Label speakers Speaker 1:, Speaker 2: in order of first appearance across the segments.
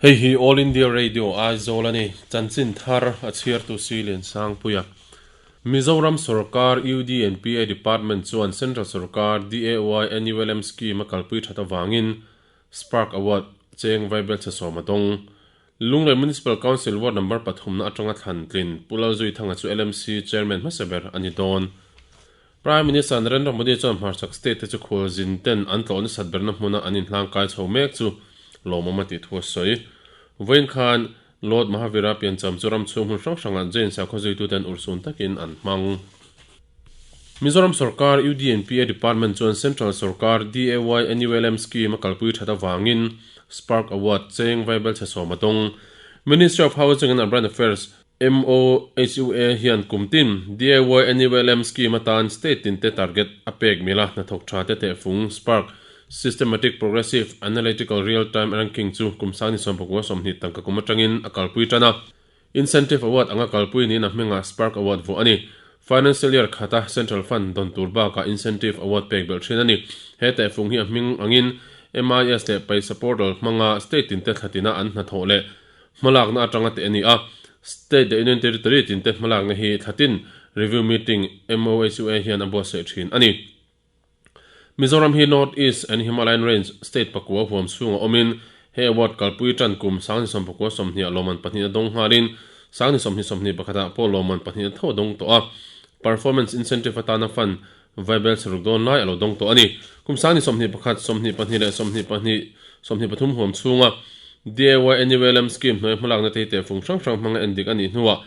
Speaker 1: Hei hi All India Radio Aizawl a ni. Chanchin thar a chhiartu si Liansangpuia. Mizoram sorkar UDNPA Department chuan Central sorkar DAY NULM scheme a kalpui that avangin Spark Award cheng vaibel chhe sawm a dawng. Lunglei Municipal Council Ward Number pathumna atanga thlan tlin Pu Lalzuithanga chu LMC Chairman hmasa ber a ni dawn. Prime Minister Narendra Modi chuan hmarchhak state te chu khualzin ten an tlawh nasat berna hmuna an inhlangkai chho mek chu lawmawm a tih thu a sawi. Vawiin khan Lord Mahavira piancham chu ram chhung hmun hrang hrangah Jain sakhaw zuitute an urhsun takin an hmang. Mizoram sorkar UDNPA Department chuan Central sorkar DAY NULM scheme a kalpui that avangin Spark Award cheng vaibel chhe sawm a dawng. Ministry of Housing and Urban Affairs, MOHUA, hian kum tin DAY NULM scheme atan state tinte target a pek mila hnathawk tha te tehfung Spark Systematic Progressive Analytical Real Time Ranking chu kum sang ni sawmpakua sawmhnih tangka kum atangin a kalpui tan a. Incentive Award anga kalpui niin a hmingah Spark Award vuah a ni. Financial Year khata Central Fund dawn tur bakah Incentive Award pek belh thin a ni. He tehfung hi a hming angin MIS leh Paisa Portal hmanga State tinte thlatina an hnathawh leh hmalakna atanga teh a ni a. State leh Union Territory tinte hmalakna hi thlatin Review Meeting MOHUA hian a buatsaih thin a ni. Mizoram hi North East and Himalayan Range state pakua huam chhunga awmin he award kalpui tan kum sangni sawmpakua sawmhnih ah lawmman pahnih a dawng nghalin sangni sawmhnih sawmhnih pakhatah pawh lawmman pahnih a tho a dawng tawh a. Performance Incentive atana fund vaibel saruk dawn lai a lo dawng tawh a ni. Kum sangni sawmhnih pakhat, sawmhnih pahnih leh sawmhnih pahnih, sawmhnih pathum huam chhunga DAY NULM scheme hnuai hmalakna te hi tehfung hrang hrang hmanga endik a nih hnuah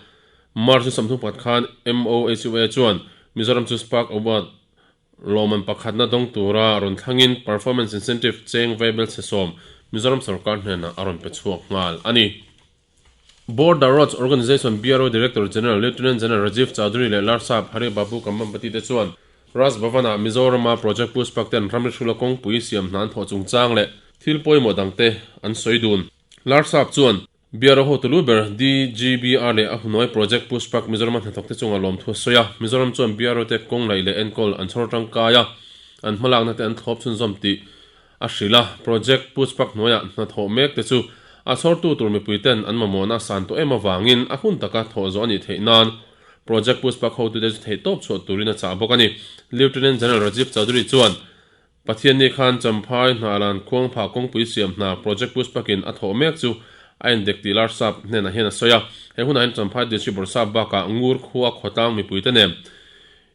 Speaker 1: March ni sawmthum pakhat khan MOHUA chuan Mizoram chu Spark Award Lawmman pakhatna dawng tura rawn thlangin Performance Incentive cheng vaibel chhe sawm Mizoram sorkar hnenah a rawn pe chhuak nghal a ni. Border Roads Organisation, BRO, Director General Lieutenant General Rajiv Chaudhary leh Larsap Hari Babu Kambhampati te chuan Raj Bhavan-ah Mizorama Project Pushpak ten ramri hrula kawngpui siam hna an thawh chungchang leh thil pawimawh dangte an sawi dun. Larsap chuan Biaro hotu lu ber DGBR leh a hnuai Project Pushpak Mizorama hnathawkte chungah lawmthu a sawi a. Mizoram chuan Biaro te kawng laih leh enkawl an chhawr tangkai a, an hmalakna te an thlawp chhunzawm tih a hrilh a. Project Pushpak hnuaiah hnathawh mek te chu a chhawrtu tur mipui ten an mamawhna a san tawh em avangin a hun taka thawh zawh a nih theih nan Project Pushpak hotute chu theihtawp chhuah turin a chah bawk a ni. Lieutenant General Rajiv Chaudhary chuan Pathianni khan Champhai Hnahlan Khuangphah kawngpui siam hna Project Pushpak-in a thawh mek chu a endek tih Larsap hnenah hian a sawi a. He hunah hian Champhai District Bawrhsap bakah Ngur khua khawtlang mipuite nen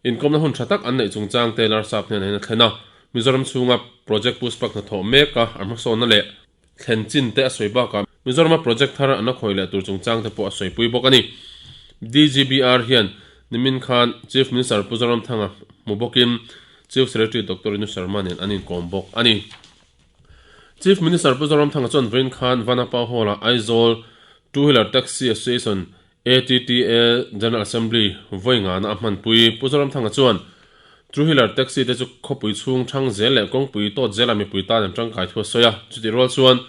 Speaker 1: inkawmna hun tha tak an neih chungchang te Larsap hnenah hian a thlen a. Mizoram chhunga Project Pushpak hnathawh meka a hmasawnna leh thlen chin te a sawi bakah Mizorama project thar an a khawi leh tur chungchang te pawh a sawipui bawk a ni. DGBR hian nimin khan Chief Minister Pu Zoramthanga hmu bawkin Chief Secretary Doctor Rinu Sharma nen an inkawm bawk a ni. Chief Minister Pu Zoramthanga chuan vawiin khan Vanapa Hall-ah Aizawl Two Wheeler Taxi Association, ATTA, General Assembly vawi ngana a hmanpui. Pu Zoramthanga chuan Two Wheeler Taxi te chu khawpui chhung thang zel leh kawngpui tawt zela mipui tan an tangkai thu a sawi a. Chutih rual chuan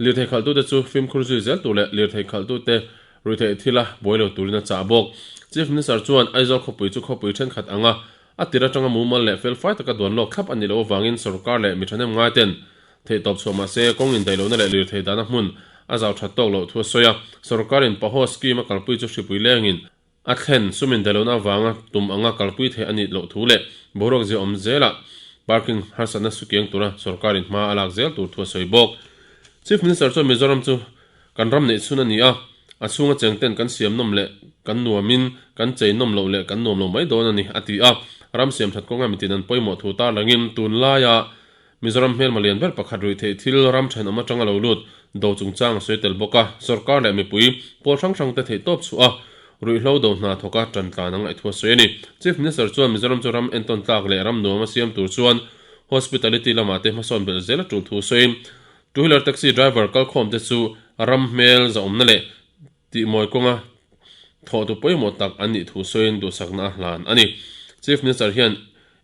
Speaker 1: lirthei khalhtute chu fimkhur zui zel tur leh lirthei khalhtute ruihtheih thila buai lo turin a chah bawk. Chief Minister chuan Aizawl khawpui chu khawpui thenkhat anga a tir atanga mumal leh felfai taka duan lawk thlap a nih loh avangin sorkar leh mi thahnem ngaiten Theihtawp chhuah mah se, kawng indaihlohna leh lirthei dahna hmun a zau that tawk loh thu a sawi a. Sorkarin Paho scheme a kalpui chu hripui lengin a thlen sum indaihlohna avanga tum anga kalpui theih a nih loh thu leh boruak zia awm zelah parking harsatna sukiang tura sorkarin hma a lak zel tur thu a sawi bawk. Chief Minister chuan Mizoram chu kan ram neih chhun a ni a, a chhunga cheng ten kan siam nawm leh kan nuamin kan chei nawm loh leh kan nuam lo mai dawn a ni, a ti a. Ram siam that kawnga mitin an pawimawh thu tarlangin tunlaia Mizoram hmelma lian ber pakhat ruih theih thil ram thenawm atanga lo lut do chungchang a sawi tel bawk a, sorkar leh mipui pawl hrang hrang te theih tawp chhuah a, ruihhlo do hna thawka tan tlan a ngaih thu a sawi a ni. Chief Minister chuan Mizoram chu ram entawn tlak leh ram nuam a siam tur chuan hospitality lamah te hmasawn belh zel a tul thu sawiin two wheeler taxi driver kalkhawm te chu ram hmel zahawmna leh tihmawi kawnga thawhtu pawimawh tak an nih thu sawiin duhsakna a hlan a ni. Chief Minister hian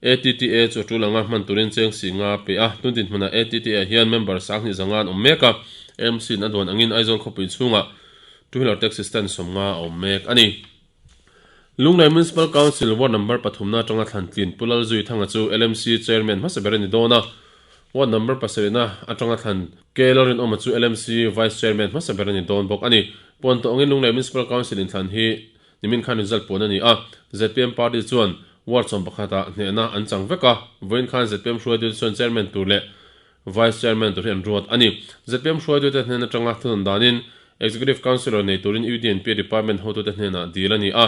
Speaker 1: ATTA chu a tul anga hman turin cheng si nga pe a, tun dinhmunah ATTA hian member sanghnih zanga an awm mek a, AMC in a duan angin Aizawl khawpui chhungah two wheeler taxi stand sawmnga a awm mek a ni. Lunglei Municipal Council Ward Number pathumna atanga thlan tlin Pu Lalzuithanga chu LMC Chairman hmasa ber a ni dawn a. Ward number pasarihna atanga thlan K Lalrinawma chu LMC Vice Chairman hmasa ber a ni dawn bawk a ni. Puan tawh angin Lunglei Municipal Council inthlan hi nimin khan result puan a ni a, zpm party chuan ward 11 ah hnehna an chang vek a, vawiin khan zpm hruaitute chuan Chairman tur leh Vice Chairman tur hi an ruat a ni. Zpm hruaitute hnen atanga thunawn danin Executive Councillor nei turin UDNP Department hotute hnenah dil a ni a.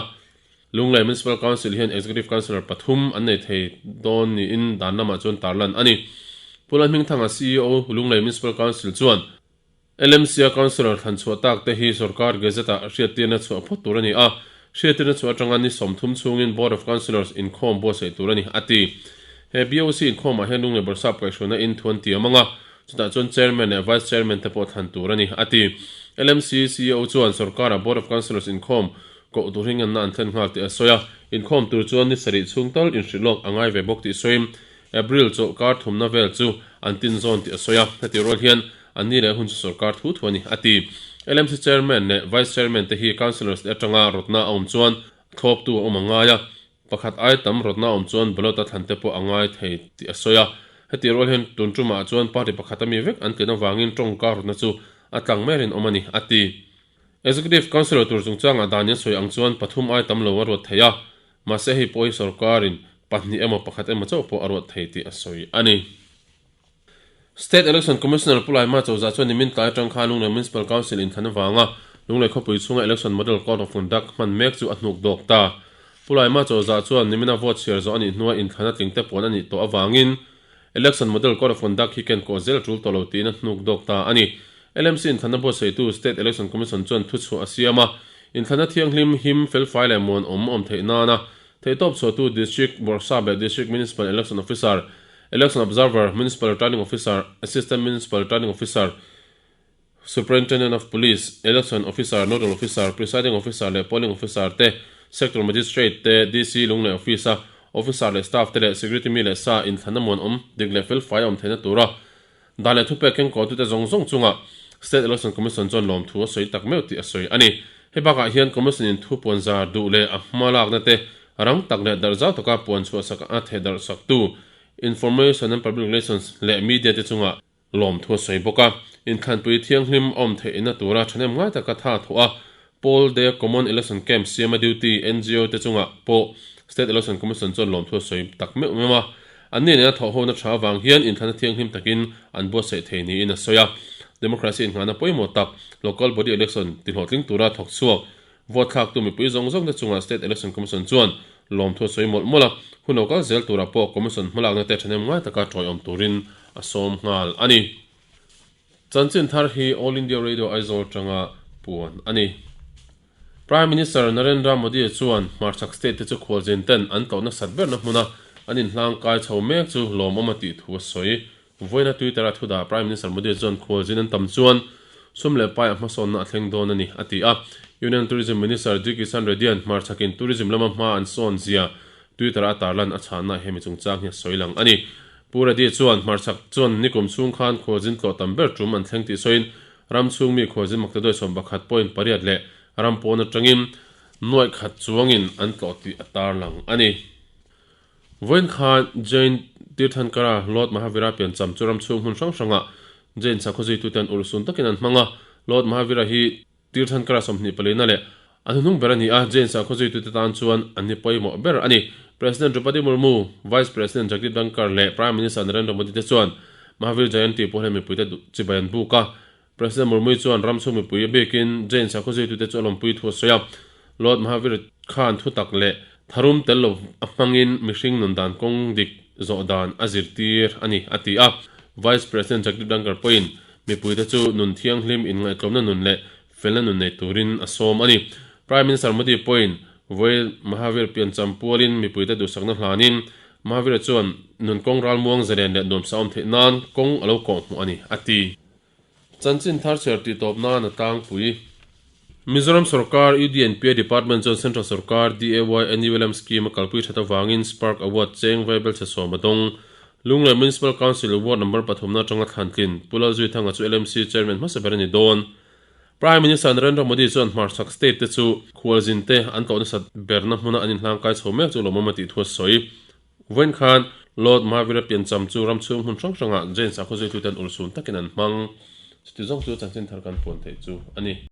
Speaker 1: Lunglei Municipal Council hian Executive Councillor pathum an nei thei dawn niin dan lamah chuan tarlan a ni. Pu Lalhmingthanga CEO Lunglei Municipal Council chuan LMC-a Councillor thlan chhuah tak te hi Sorkar Gazette-ah hriattirna chhuah phawt tur a ni a, hriattirna chhuah atanga ni 30 chhungin Board of Councillors inkhawm buatsaih tur a ni, a ti. He BOC inkhawmah hian Lunglei Bawrhsap kaihhruaina in thu an tiam ang a, chutah chuan Chairman leh Vice Chairman te pawh thlan tur a ni, a ti. LMC CEO chuan Sorkar-ah Board of Councillors inkhawm Koh tur hi ngenna an thlen nghal tih a sawi a, inkhawm tur chuan ni sarih chhung tal inhrilh lawk a ngai ve bawk tih sawiin April chawlhkar thumna vel chu an tin zawn tih a sawi a, heti rual hian an ni leh hun chu sawrkar thu thu a ni, a ti. LMC Chairman leh Vice Chairman te hi Councillors te atanga rawtna a awm chuan thlawptu a awm a ngai a, pakhat ai tam rawtna a awm chuan ballot a thlan te pawh a ngai thei tih a sawi a, heti rual hian tun tumah chuan party pakhat ami vek an tlin avangin tawngka rawtna chu a tlang mai rinawm a ni, a ti. Executive Councillor tur chungchangah dan in sawi ang chuan pathum ai tam lo a ruat thei a, mahse hei pawh hi sorkarin pahnih emaw pakhat emaw chauh pawh a ruat thei tih a sawi a ni. State Election Commissioner Pu Laima Chawza chuan nimin tlai atang khan Lunglei Municipal Council inthlan avanga Lunglei khawpui chhunga Election Model Code of Conduct hman mek chu a hnuk dawk ta. Pu Laima Chawza chuan nimina vote chhiar zawh a nih hnua inthlan a tlingte puan a nih tawh avangin Election Model Code of Conduct hi ken kawh zel tul tawh lo tiin a hnuk dawk ta a ni. LMC inthlanna buatsaihtu State Election Commission chuan thuchhuah a siam a, inthlanna thianghlim, him, felfai leh muanawm awm theih nana theihtawp chhuahtu District Bawrhsap leh District Municipal Election Officer, Election Observer, Municipal Returning Officer, Assistant Municipal Returning Officer, Superintendent of Police, Election Officer, Nodal Officer, Presiding Officer leh Polling Officer te, Sector Magistrate te, DC Lunglei Office-a Officer leh Staff te leh Security mi leh sa inthlanna muanawm dik leh felfai a awm theihna tura dan leh thupek kengkawhtute zawng zawng chunga State Election Commission chuan lawmthu a sawi tak meuh tih a sawi a ni. Hei bakah hian Commission in thu puan zar duh leh a hma lakna te rang tak leh darh zau taka puan chhuahsak a thehdarh saktu Information and Public Relations leh Media te chungah Lawmthu a sawi bawk a, inthlanpui thianghlim awm theihna tura thahnem ngai taka tha thawh a, Poll Day Common Election Camp siama duty ngo te chungah pawh State Election Commission chuan lawmthu a sawi tak meuh meuh a. Anni nena thawh hona tha avang hian inthlanna thianghlim takin an buatsaih thei niin a sawi a. Democracy innghahna pawimawh tak Local Body Election tihlawhtling tura thawk chhuak vote thlaktu mipui zawng zawng te chungah State Election Commission chuan lawmthu a sawi mawlh mawlh a, hun lo kal zel turah pawh Commission hmalakna te thahnem ngai taka tawiawm turin a sawm nghal a ni. Chanchin thar hi All India Radio Aizawl atanga puan a ni. Prime Minister Narendra Modi chuan hmarchhak state te chu khualzin ten an tlawh nasat berna hmuna an inhlang kai chho mek chu lawmawm a tih thu a sawi. Vawiina Twitter-a thudah Prime Minister Modi chuan khualzin an tam chuan sum leh paiah hmasawnna a thleng dawn a ni, a ti a. Union Tourism Minister G Kishan Reddy-a'n hmarchhakin tourism lama hma an sawn zia Twitter-a a tarlan a chhanna hemi chungchang hi a sawi lang a ni. Pu Reddy chuan hmarchhak chuan nikum chhung khan khualzin tlawh tam ber tum an thleng tih sawiin ram chhung mi khualzin maktaduai 11.8 leh ram pawn atangin nuaih khat chuangin an tlawh tih a tarlang a ni. Vawiin khan Jain Tirthankara Lord Mahavira piancham chu ram chhung hmun hrang hrangah Jain sakhaw zuituten urhsun takin an hmang a, Lord Mahavira hi Tirthankara 24 leh a hnuhnung ber a ni a, Jain sakhaw zuitute tan chuan an ni pawimawh ber a ni. President Droupadi Murmu, Vice President Jagdeep Dhankhar leh Prime Minister Narendra Modi te chuan Mahavir Jayanti pawh hian mipuite chibai an buk a. President Murmu chuan ram chhung mipui a bikin Jain sakhaw zuitute chu a lawmpui thu a sawi a. Lord Mahavir khan thutak leh tharum tel lo a hmangin mihring nun dan kawng dik zawh dan a zirtir a ni, a ti a. Vice President Jagdeep Dhankhar pawhin Mipuite chu nun thianghlim inngaihtlawmna nun leh felna nun nei turin a sawm a ni. Prime Minister Modi pawhin vawi Mahavir piancham pualin mipuite duhsakna hlanin Mahavira chuan nun kawng ralmuang zalen leh nuamsa awm theih nan kawng a lo kawhhmuh a ni, a ti. Chanchin thar chher tih tawp nan a tlangpui. Mizoram sorkar UDNPA Department chuan Central sorkar DAY NULM scheme a kalpui that avangin Spark Award cheng vaibelchhe sawm a dawng. Lunglei Municipal Council Ward number pathumna atanga thlantlin Pu Lalzuithanga chu LMC Chairman hmasa ber a ni dawn. Prime Minister Narendra Modi chuan hmarchhak state te chu khualzin te an tlawh nasat berna hmuna an inhlangkai chho mek chu lawmawm a tih thu a sawi. Vawiin khan Lord Mahavira piancham chu ram chhung hmun hrang hrangah Jain sakhaw zuituten ulhsun takin an hmang. Chuti zawng chu chanchin thar kan puan theih chu a ni.